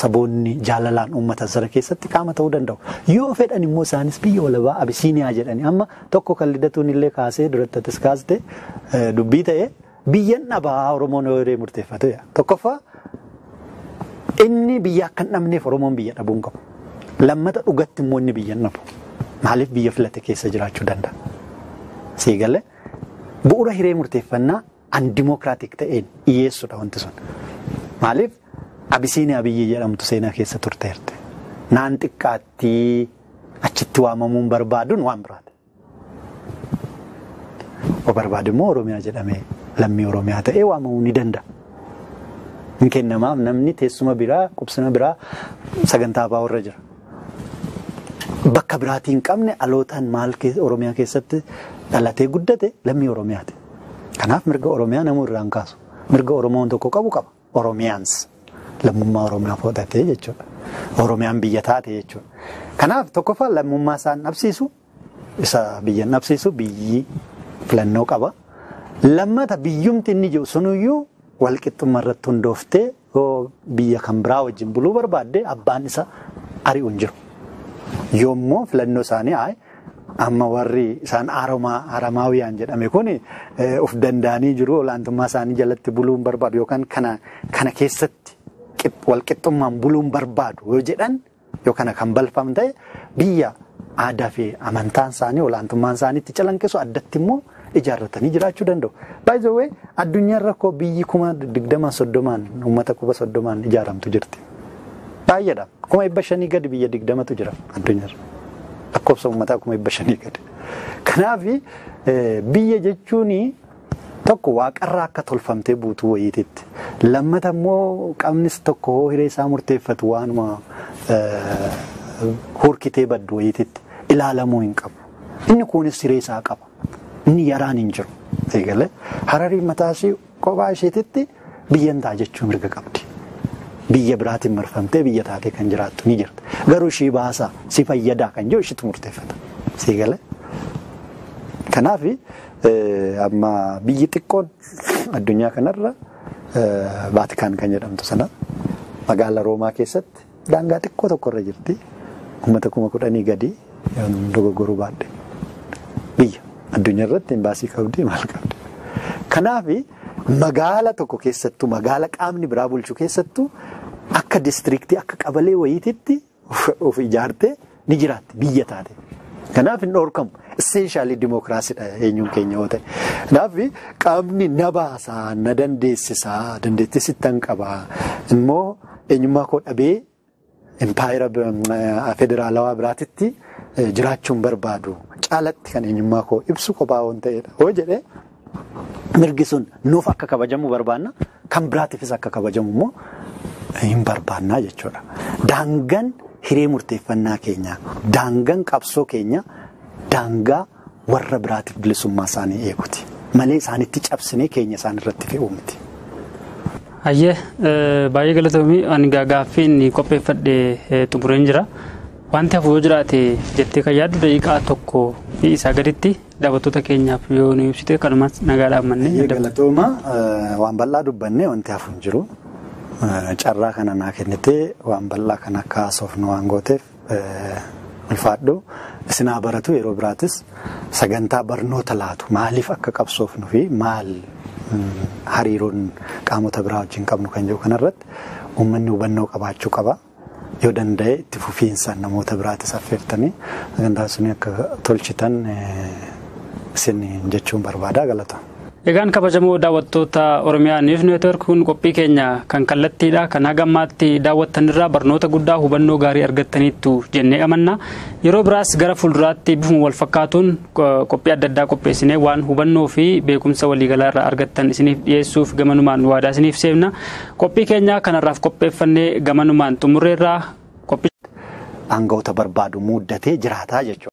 saboonni jaalalaan uummata sana keessatti qaama ta'uu danda'u. Yoo fedhan immoo isaanis biyya walabaa Abisiiniyaa jedhanii amma tokko kan lidatuun illee kaasee duratti atis kaaste dubbii ta'e biyyan dhabaa Oromoon yoo hiree murteeffatu. Tokkoffaa inni biyya akka hin dhabneef Oromoon biyya dhabuu hin qabu. Lammata dhugatti immoo inni biyya hin dhabu. Maaliif biyya filate keessa jiraachuu danda'a? Siigalee bu'uura hiree murteeffannaa an dimookiraatik ta'een dhiyeessuudha wanti sun. Maaliif Abisiiniyaa biyyi jedhamtu seenaa keessa turteerte. Naan xiqqaattii Achitti waamamuun barbaaduun waan biraati. O barbaadu immoo Oromiyaa jedhamee lammii Oromiyaa ta'ee waamamuu ni danda'a. Hin kennamaaf namni teessuma biraa, qubsuma biraa sagantaa baa'urra jira. Bakka biraatii hin qabne alootaan maal Oromiyaa keessatti dhalatee guddate lammii Oromiyaati. Kanaaf mirga Oromiyaa namuu irraa hin kaasu. Mirga Oromoon tokko qabu qaba. Oromiyaans lammummaa Oromiyaa fudhatee jechuudha. Oromiyaan biyya taate jechuudha. Kanaaf tokkoffaa lammummaa isaan dhabsiisu, isa biyyan dhabsiisu biyyi filannoo qaba. Lammata biyyumti inni jiru sunuyyuu walqixxummaa irratti hundooftee yoo biyya kan biraa wajjin buluu barbaadde abbaan isa ari'u hin jiru. Yoommoo filannoo isaanii amma warri isaan Aramaawiyaan jedhame kun of danda'anii jiru olaantummaa isaanii jalatti buluun barbaadu yookaan kana keessatti walqixxummaan buluun barbaadu yoo jedhan yoo kana kan balfam ta'e biyya aadaa fi amantaan isaanii olaantummaan isaaniitti calanqisu addatti immoo ijaarratanii jiraachuu danda'u. By the way, addunyaan rakkoo biyyi 20,030 uummata 30,000 ijaaramtu jirti. Baay'eedha. 500,000 gadi biyya 20tu jira addunyaarra. Lakkoofsa uummataa 500,000 gadi. Kanaaf biyya jechuun tokko waaqarraa akka tolfamtee buutuu wayiititti. Lammata immoo qabnis tokko hiree isaa murteeffatu waanuma hurkitee baddu wayiititti ilaalamuu hin qabu. Inni kunis hiree isaa qaba. Inni yaraan hin jiru. Eegalee Harariin mataa ishee kophaa isheetitti biyyan ta'a jechuu mirga qabdi. Biyya biraatiin marfamtee biyya taatee kan jiraattu ni jirti. Garuu ishii baasaa si fayyadaa kan jiru ishiitu murteeffata. Eegalee kanaaf amma biyyi xiqqoon addunyaa kanarra Vaatikaan kan jedhamtu sana magaalaa Roomaa keessatti daangaa xiqqoo tokkorra jirti. Uummata 10,000 gadi dogoggoruu baadhe biyya. Addunyaa irratti imbaasii qabdi maal qabdi. Kanaaf magaala tokko keessattuu magaala qaamni biraa bulchu keessattuu akka diistiriktii akka qabalee wayiititti of ijaartee ni jiraatti biyya taate. Kanaaf hin dhorkamu. Esseenshaalii dimookiraasiidha eenyuun keenya yoo ta'e. Kanaaf qaamni na baasaa, na dandeessisaa, dandeettii sittan qabaa immoo eenyummaa koo dhabee impaayera federaalawaa biraatitti jiraachuun barbaadu. Caalatti kan eenyummaa koo ibsu kophaa waan ta'edha. Hoo jedhee mirgi sun nuuf akka kabajamu barbaanna. Kan biraatiifis akka kabajamu immoo hin barbaannaa jechuudha. Daangaan hiree murteeffannaa keenya, daangaan qabsoo keenya, daangaa warra biraatiif bilisummaa isaanii eeguti. Malee isaanitti cabsinee keenya isaan irratti fe'uu miti. Hayyee baay'ee galatoomii ani gaaffiin qopheeffadhee xumureen jira. Wanti hafu yoo jiraate jettee kan yaaddu daqiiqaa tokko fi isaa gaditti daawwattoota keenyaaf yoo nu ibsite kanumas nagaadhaan manneen. Galatooma waan bal'aa dubbannee wanti hafu hin jiru. Carraa kana naa kennitee waan bal'aa kana akka haasofnu waan gooteef ulfaadhu. Isin haa baratu yeroo biraatis sagantaa barnoota laatu maaliif akka qabsoofnu fi maal hariiroon qaamota biraa wajjin qabnu kan jiru kanarratti uummanni hubannoo qabaachuu qaba. Yoo danda'e itti fufiinsaan namoota biraatis affeertanii sagantaa sun akka tolchitan isin jechuun barbaada galata. Egaan kabajamoo daawwattoota Oromiyaa News Network kun qophii keenya kan kallattiidha. Kan haga ammaatti daawwattanirraa barnoota guddaa hubannoo gaarii argattaniittu jennee amanna. Yeroo biraas gara fuulduraatti bifuma wal fakkaatuun qophii adda addaa qopheessinee waan hubannoo fi beekumsa waliigalaa irraa argattan isiniif dhiyeessuuf gamanumaan waadaa isiniif seefna. Qophii keenya kanarraaf qopheeffannee gamanumaan xumurreerraa Aangawoota barbaadu muuddatee jiraataa jechuudha.